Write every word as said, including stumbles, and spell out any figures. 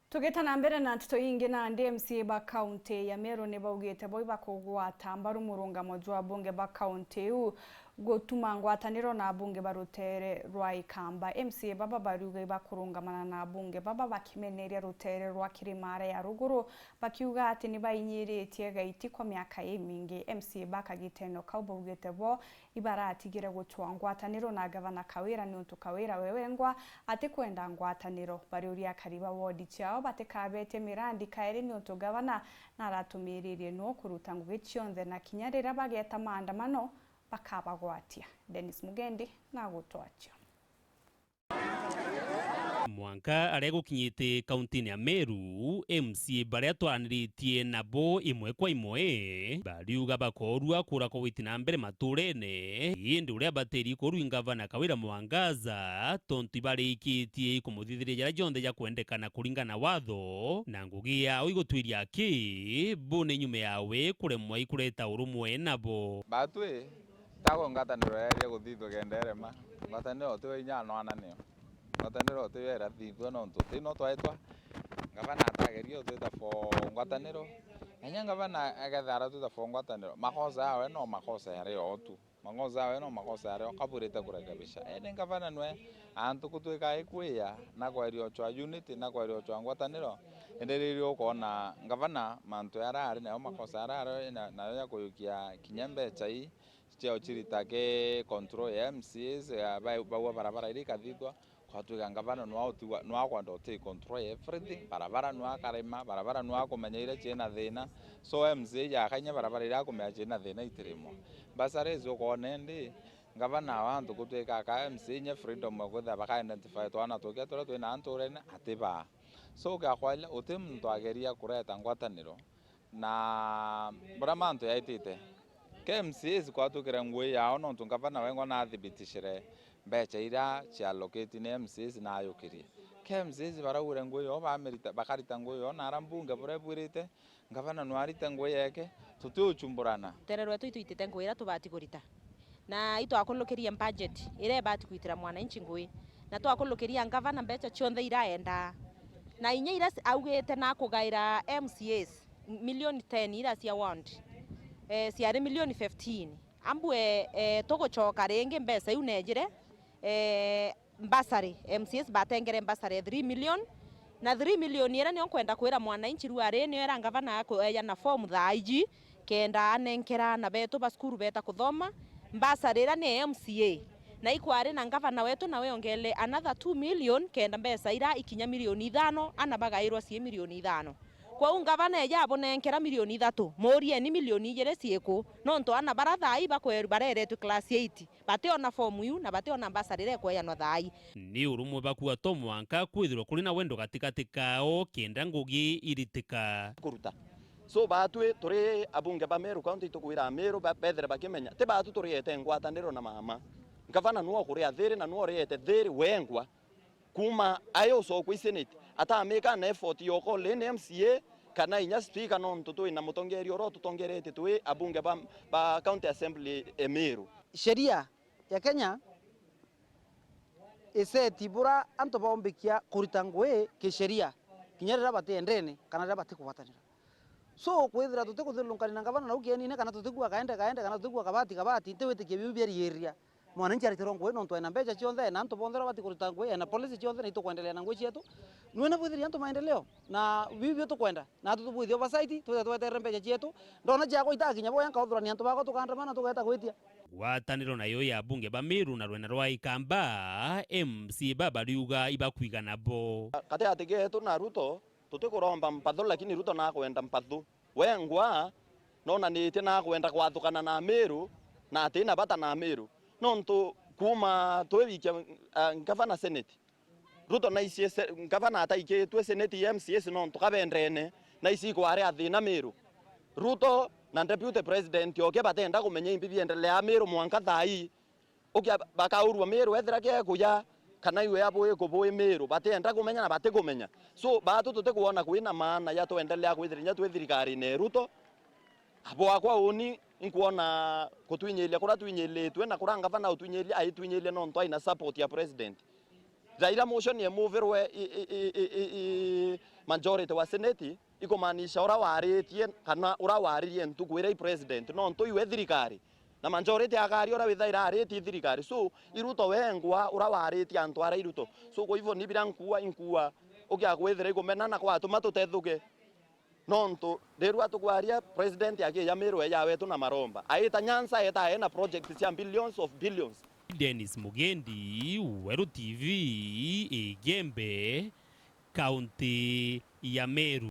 Tugita na mbere na nteto ingi, nandi M C A ba kaunti ya Meru ni baugite bo ibakugwata mbaru murungamo jwa abunge ba kaunti iu gutuma ngwataniro na abunge ba rutere rwa Ikamba. M C A baba bariuga ibakurungamana na abunge baba bakimeneria rutere rwa Kirimara ya ruguru, bakiuga ati ni bainyiritie gaiti kwa miaka imingi. M C A ba kagiteno kau baugite bo ibaratigire gucwa ngwataniro na Gavana Kawira niuntu Kawira we wengwa atikwenda ngwataniro. Bariuria akari ba wodi ciao batikabetie mirandi kairi niuntu gavana naratumiririe noo kuruta ngugi cionthe na kinya riria bageta maandamano bakabagwatia. Dennis Mugendi nagutwacio. Mwanka aria gukinyite kauntini ya Meru, M C A baria twaraniritie nabo imwe kwa imwe bariuga bakoorua kura kwa gwiti na mbere maturene, indi uria bateri kurui ngavana Kawira Mwangaza, tontu ibarikitie ikumuthithiria jaria jonthe jakwendekana kuringana na watho, na ngugi yao igutwiria aki, bo ni nyume yawe kuremwa ikureta urumwe nabo. Batwi, Tago ngwataniro yaeria guthithua kenda irema. Ngwataniro tiyo inya nwana niyo. Ngwataniro tiyo irathithua nontu ti no twaitwa. Ngavana atageria utwita for ngwataniro. Na inya ngavana akethira aratwita for ngwataniro, makosa yawe no makosa yario tu. Makosa yawe no makosa yario, kaburite kurekebisha. Indi ngavana nwe antu kutwika ikwia na kweria ochwa unity na kweria ochwa ngwataniro. Indi riri ukona ngavana mantu yaria ari nayo, makosa yaria ari nayo ya kuyukia kinya mbecha ii, cio cirita ki control ya M C As, ya ba-, baua barabara iria ikathithwa, kwatwika ngavana nwa utigwa, nwa kwenda uti control ya everything, barabara nwa akarima, barabara nwa akumenya iria ciina thina, so M C A jaka inya barabara iria akumenya ciina thina itirimwa. Bursaries ukona indi, ngavana wa antu gutwika aka M C A inya freedom ya kwithira baka identify twana tukia turia twina nturene, ati baa. So, gakwaria, uti muntu ageria kureta ngwataniro, na buria mantu yaitite, K M C As kwatukire ngui yao, nontu ngavana wengwa naathibitishire mbecha iria ciallocate ni M C As na ayukirie. K M C As baraugire ngui yao, bamirita, bakarita ngui yao, na ara mbunge buria bwirite, ngavana nwarite ngui yeke, tutiuchumburana. Rutere rwetu itwitite ngui iria tubati kurita. Na itwakulukiria budget iria ibati kwitira mwananchi ngui, na twakulukiria ngavana mbecha cionthe iraendaa, na inya iria augite na kugaira M C As milioni ten iria cia ward, eh, ciari milioni fifteen. Ambue, eh, tugucoka ringi mbecha iu nejire, eh, bursary, M C As batengere bursary ya three million, na three million iria nio nkwenda kwira mwananchi riu ari nio era ngavana akueana form thaa iji, kenda anenkera ana betu ba cukuru beta kuthoma, bursary iria ni M C A, na ikwari na ngavana wetu nawe ongele another two million, kenda mbecha iria ikinya milioni ithano, ana bagairwa cii milioni ithano. Kwou ngavana eja abunenkera milioni ithatu, murieni milioni ijiri ciiku? Nontu ana bara thaa ii bakweru bareretwe class eight, bationa form iu na bationa bursary iria ikweanwa thaa ii. Ni urumwe bakua to mwanka kwithirwa kuri na wendo gatigati kao kenda ngugi iritika. Kuruta. So, batwi turi abunge ba Meru County, itukwira Ameru ba-, bethire bakimenya, ti batu turiete ngwataniro na mama. Ngavana nwe ukuria thiri na nwe uriete thiri wengwa. Kuuma ae ucokwa i Senate, atamika na effort ya ukola ni M C A kana inya speaker, nontu twi na mutongeria uria ututongeretie twi abunge ba, ba County Assembly e Meru. Sheria ya Kenya iseti bura antu baumbikia kurita ngui kisheria, kinya riria batiendene kana riria batikugwatanira. So, kwithira tutikuthirurukania na ngavana nau kienine, kana tutigua kaende kaende, kana tutigua kabati kabati, ntiwitikia biu biariiriria. Mwananchi aritirwa ngui nontu ena mbecha cionthe, ena antu bonthe baria bati kurita ngui, ena policy cionthe, na itukwendelea na ngui cietu. Nwina bwithiria antu maendeleo, na biu bio tukwenda. Natu tubwithie oversight, twithe tweterere mbecha cietu. Ndona ciakwa itakinya boya, nkauthurania antu bakwa, tukaandamana, tugeeta gwitia. Ngwataniro nayo ya abunge ba Meru na rwena rwa Ikamba, M C A baba riuga ibakwigana bo. Katigati geetu na Ruto, tutikuromba mpathu, lakini Ruto nakwenda mpathu. Wengwa nonanitie nakwenda kwathukana na Amiru, na atina bata na Amiru. Nontu kuuma twiwikia, ah, ngavana Senate, Ruto naicie se-, ngavana ataikitue Senate ya M C As nontu kabendene, naici ikwarea thina Miru. Ruto na Deputy President oke batenda kumenya imbi biendelea Miru mwanka thaa ii. Ukia bakaurua Miru ethira kekuya, kana iwe abui kubui Miru, batienda kumenya na batikumenya. So, batu tutikwona kwina maana ya twendelea kwithira inya twi thirikarine ya Ruto. Abo akwa uni, inkwona kutwinyiria kuria twinyiritwe na kuria ngavana utwinyiria, aitwinyiria nontu aina support ya president. Thaira motion emuvirwe i, i, i, i, i, i majority wa senate, ikumaanisha ura waritie kana ura waririe ntuku iria i president, nontu iwe thirikari. Na majority akari ura withaira aritie thirikari. So, i Ruto wengwa ura waritie antu ara i Ruto. So, kwa hivyo ni bira nkua, inkua, ukia kwithira ikumena na kwatuma tutethuke. Nontu, rirua tukwaria, president akija Meru eja wetu na maromba. Aita Nyanza, eta ena project cia billions of billions. Dennis Mugendi, Weru T V, Igembe, kaunti ya Meru.